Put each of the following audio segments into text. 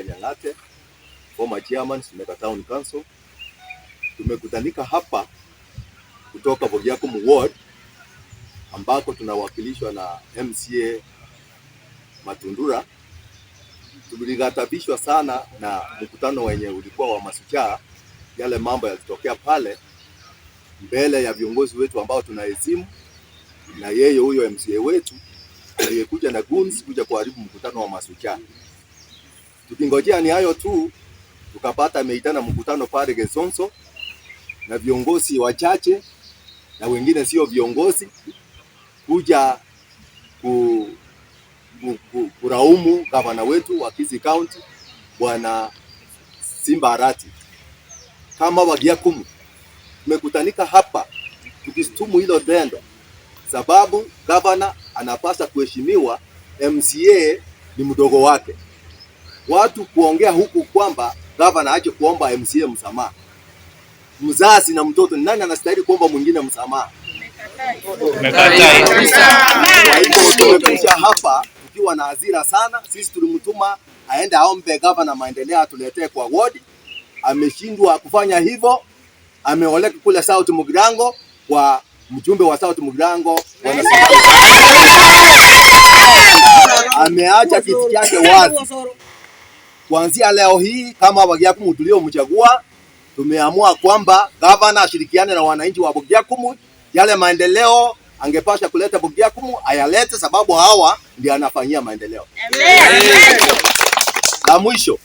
Nyang'ate, former chairman Suneka Town Council. Tumekutanika hapa kutoka Bogiakumu Ward ambako tunawakilishwa na MCA Matundura. Tulighadhabishwa sana na mkutano wenye ulikuwa wa mashujaa, yale mambo yalitokea pale mbele ya viongozi wetu ambao tunaheshimu, na yeye huyo MCA wetu aliyekuja na goons kuja kuharibu mkutano wa mashujaa. Tukingojea ni hayo tu, tukapata ameitana mkutano pale Gesonso na viongozi wachache na wengine sio viongozi kuja kulaumu gavana wetu wa Kisii County Bwana Simba Arati. Kama Wagiakumu tumekutanika hapa tukishutumu hilo tendo, sababu gavana anapasa kuheshimiwa, MCA ni mdogo wake. Watu kuongea huku kwamba gavana aache kuomba MCA msamaha. Mzazi na mtoto, nani anastahili kuomba mwingine msamaha? Kwa hivyo tumekuja hapa tukiwa na hasira sana. Sisi tulimtuma aende aombe gavana maendeleo atuletee kwa ward, ameshindwa kufanya hivyo, ameoleka kule South Mugirango kwa mjumbe wa South Mugirango Bwana, ameacha kiti chake wazi. Kuanzia leo hii kama Wagiakumu tuliomchagua, tumeamua kwamba gavana ashirikiane na wananchi wa Bogiakumu, yale maendeleo angepasha kuleta Bogiakumu ayalete, sababu hawa ndio anafanyia maendeleo. La mwisho,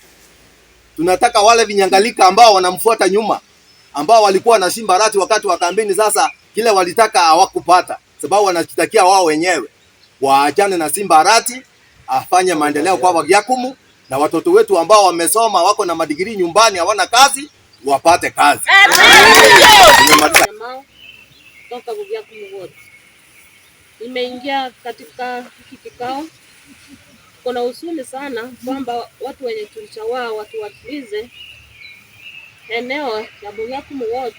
tunataka wale vinyangalika ambao wanamfuata nyuma, ambao walikuwa na Simba Arati wakati wa kampeni, sasa kile walitaka hawakupata, sababu wanajitakia wao wenyewe. Waachane na Simba Arati, afanye maendeleo kwa Wagiakumu, na watoto wetu ambao wamesoma wako na madigrii nyumbani hawana kazi wapate kazi. Nimemaliza. Toka Bogiakumu Ward. Nimeingia katika hiki kikao, kuna huzuni sana kwamba watu wenye tulichagua watuwakilize eneo la Bogiakumu Ward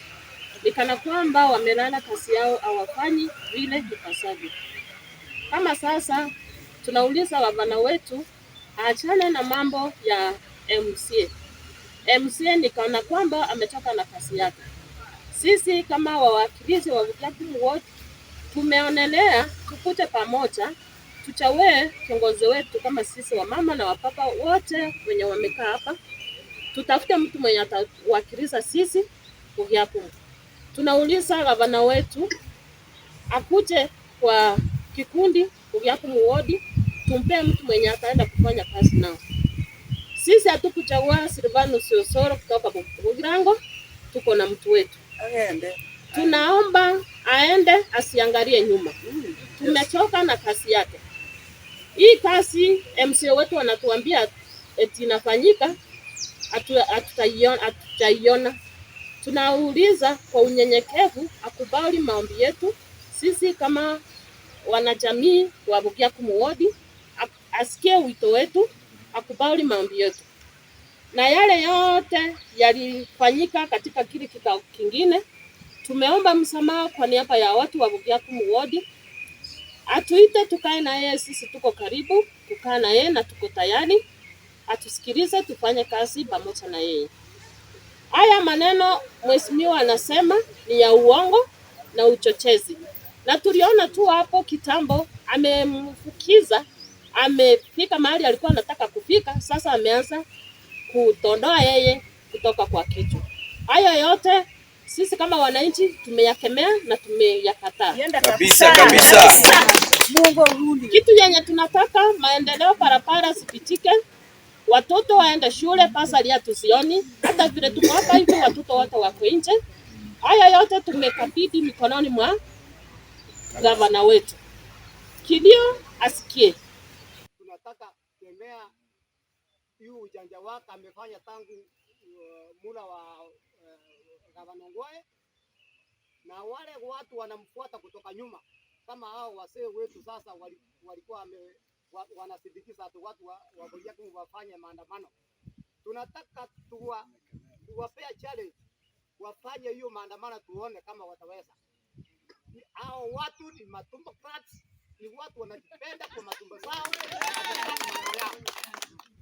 ni kana kwamba wamelala kazi yao, hawafanyi vile ipasavyo. Kama sasa tunauliza gavana wetu aachane na mambo ya MCA. MCA ni kana kwamba ametoka na kazi yake. Sisi kama wawakilishi wa Bogiakumu Ward tumeonelea tukute pamoja tuchague kiongozi wetu kama sisi wamama na wapapa wote wenye wamekaa hapa, tutafute mtu mwenye atawakilisha sisi Bogiakumu. Tunauliza gavana wetu akuje kwa kikundi Bogiakumu Ward, tumpe mtu mwenye ataenda kufanya kazi nao. Sisi hatukuchagua Silvanus Osoro kutoka Bogirango, tuko na mtu wetu. Tunaomba aende asiangalie nyuma. Tumechoka na kazi yake. Hii kazi MCA wetu wanatuambia eti inafanyika, hatutaiona. Tunauliza kwa unyenyekevu akubali maombi yetu sisi kama wanajamii wa Bogiakumu Ward, asikie wito wetu, akubali maombi yetu. Na yale yote yalifanyika katika kile kikao kingine, tumeomba msamaha kwa niaba ya watu wa Bogiakumu Ward. Atuite tukae na yeye, sisi tuko karibu kukaa na yeye na tuko tayari atusikilize, tufanye kazi pamoja na yeye. Haya maneno mheshimiwa anasema ni ya uongo na uchochezi, na tuliona tu hapo kitambo amemfukiza, amefika mahali alikuwa anataka kufika, sasa ameanza kutondoa yeye kutoka kwa kichwa. Hayo yote sisi kama wananchi tumeyakemea na tumeyakataa kabisa kabisa. Kitu yenye tunataka maendeleo, barabara zipitike, watoto waende shule, basari hatuzioni, hata vile tuko hapa hivi watoto wote wako nje. Haya yote tumekabidhi mikononi mwa gavana wetu, kilio asikie. Tunataka kemea hiyo ujanja wake amefanya tangu mula wa gavana Ongwae, na wale watu wanamfuata kutoka nyuma kama hao wasee wetu sasa walikuwa wanasindikiza watu wa Bogiakumu wafanye maandamano. Tunataka tuwapea challenge wafanye hiyo maandamano, tuone kama wataweza. Hao watu ni matumbocrats, ni watu wanajipenda kwa matumbo zao.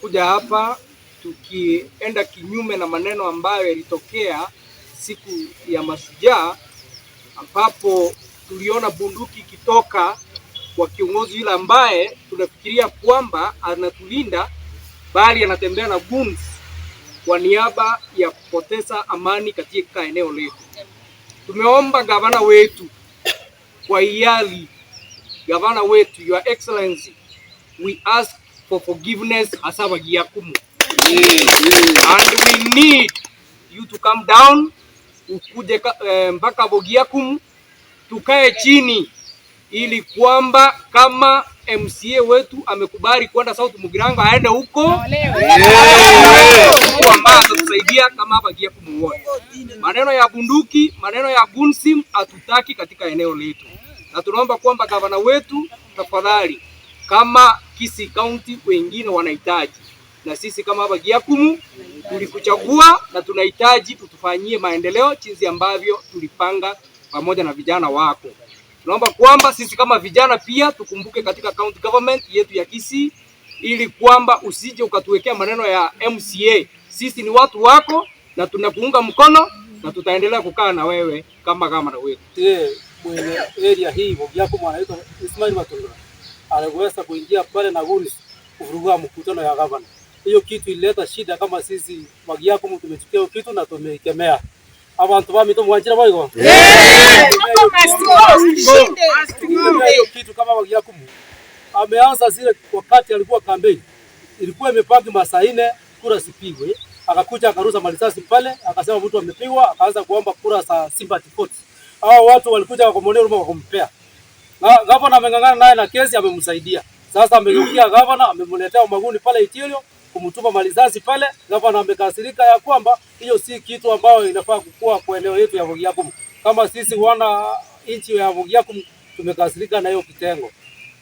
Kuja hapa Tukienda kinyume na maneno ambayo yalitokea siku ya Mashujaa, ambapo tuliona bunduki ikitoka kwa kiongozi yule ambaye tunafikiria kwamba anatulinda, bali anatembea na guns kwa niaba ya kupoteza amani katika eneo letu. Tumeomba gavana wetu kwa hiari, gavana wetu, Your Excellency, we ask for forgiveness as Abagiakumu and we need you to come down, ukuje mpaka Bogiakumu tukae chini ili kwamba kama MCA wetu amekubali kwenda South Mugirango aende huko ambaye atatusaidia kama hapa Giakumu wote. Maneno ya bunduki, maneno ya gunsim hatutaki katika eneo letu, na tunaomba kwamba gavana wetu tafadhali, kama Kisii County wengine wanahitaji, na sisi kama hapa Giakumu tulikuchagua na tunahitaji utufanyie maendeleo jinsi ambavyo tulipanga pamoja na vijana wako. Tunaomba kwamba sisi kama vijana pia tukumbuke katika county government yetu ya Kisii, ili kwamba usije ukatuwekea maneno ya MCA. Sisi ni watu wako na tunakuunga mkono na tutaendelea kukaa na wewe kama gavana wetu. Ye mwenye area hii Bogiakumu anaitwa Ismail Matundura aliweza kuingia pale na guns kuvuruga mkutano ya gavana. Hiyo kitu ilileta shida kama sisi Bogiakumu tumechukia hiyo kitu na tumeikemea. Abantu bamito mwanjira baigo. Tumekemea hiyo kitu kama Bogiakumu. Ameanza zile wakati alikuwa kampeni. Ilikuwa imepaki masaa 4 kura sipigwe. Akakuja akarusa marisasi pale, akasema mtu amepigwa, akaanza kuomba kura za sympathy votes. Hao watu walikuja wakamwonea huruma wakampea. Na gavana ameng'ang'ana naye na kesi amemsaidia. Sasa amegeukia gavana, amemletea maguni pale Itielio kumtuma marisasi pale. Gavana amekasirika ya kwamba hiyo si kitu ambayo inafaa kukua kwa eneo yetu ya Bogiakumu. Kama sisi wana nchi ya Bogiakumu tumekasirika na hiyo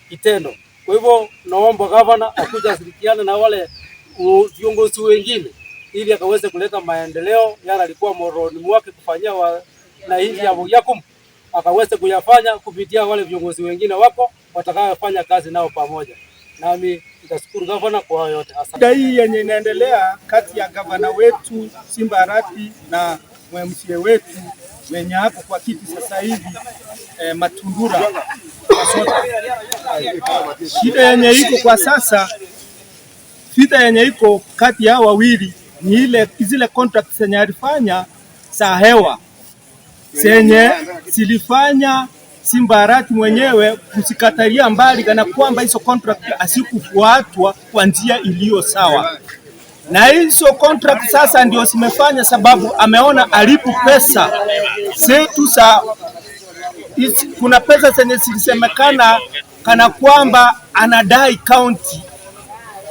kitendo. Kwa hivyo naomba gavana akuja ashirikiane na wale viongozi wengine ili akaweze kuleta maendeleo yale alikuwa moroni mwake kufanyia na nchi ya Bogiakumu, akaweze kuyafanya kupitia wale viongozi wengine wako watakayofanya kazi nao pamoja. Nami nitashukuru gavana kwa hayo yote. Asante. Shida hii yenye inaendelea kati ya gavana wetu Simba Arati na MCA wetu wenye hapo kwa kiti sasa hivi Matundura Masota. Shida yenye iko kwa sasa, vita yenye iko kati ya wawili ni ile zile contract zenye alifanya za hewa zenye zilifanya Simba Arati mwenyewe kusikatalia mbali kana kwamba hizo contract asikufuatwa kwa njia iliyo sawa, na hizo contract sasa ndio zimefanya sababu ameona alipu pesa zetu za kuna pesa zenye zilisemekana kana kwamba anadai county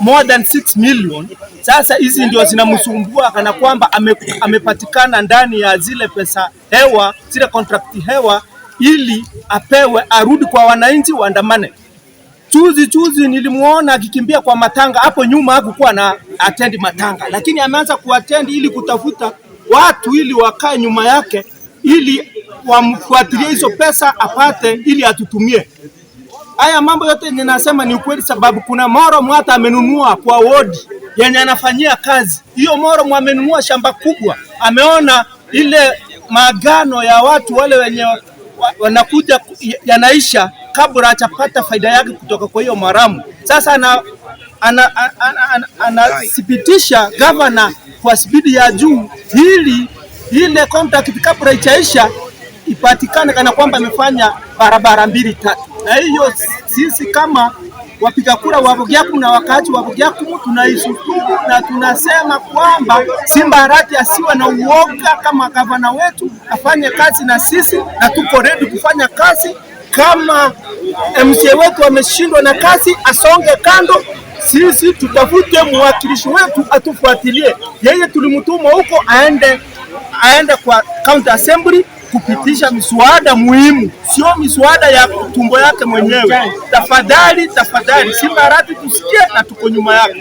more than 6 million. Sasa hizi ndio zinamsumbua kana kwamba amepatikana ndani ya zile pesa hewa, zile contract hewa, ili apewe arudi kwa wananchi waandamane. Juzi juzi nilimuona akikimbia kwa matanga, hapo nyuma hakukuwa na attend matanga, lakini ameanza kuattend ili kutafuta watu ili wakae nyuma yake ili wamfuatilie hizo pesa apate ili atutumie. Haya mambo yote ninasema ni ukweli, sababu kuna moro mwata amenunua kwa wodi yenye anafanyia kazi hiyo. Moro amenunua shamba kubwa, ameona ile maagano ya watu wale wenye wanakuja yanaisha kabla hajapata faida yake kutoka kwa hiyo maramu. Sasa anathibitisha gavana kwa spidi ya juu ili ile contract kabla ichaisha ipatikane kana kwamba amefanya barabara mbili tatu. Na hiyo sisi kama wapiga kura wa Bogiakumu na wakaaji wa Bogiakumu tunaishutumu na tunasema kwamba Simba Arati asiwe na uoga kama gavana wetu, afanye kazi na sisi na tuko ready kufanya kazi. Kama MCA wetu ameshindwa na kazi, asonge kando, sisi tutafute mwakilishi wetu atufuatilie. Yeye tulimtuma huko aende kwa county assembly kupitisha miswada muhimu, sio miswada ya tumbo yake mwenyewe. Tafadhali, tafadhali, Simba Arati tusikie na tuko nyuma yake.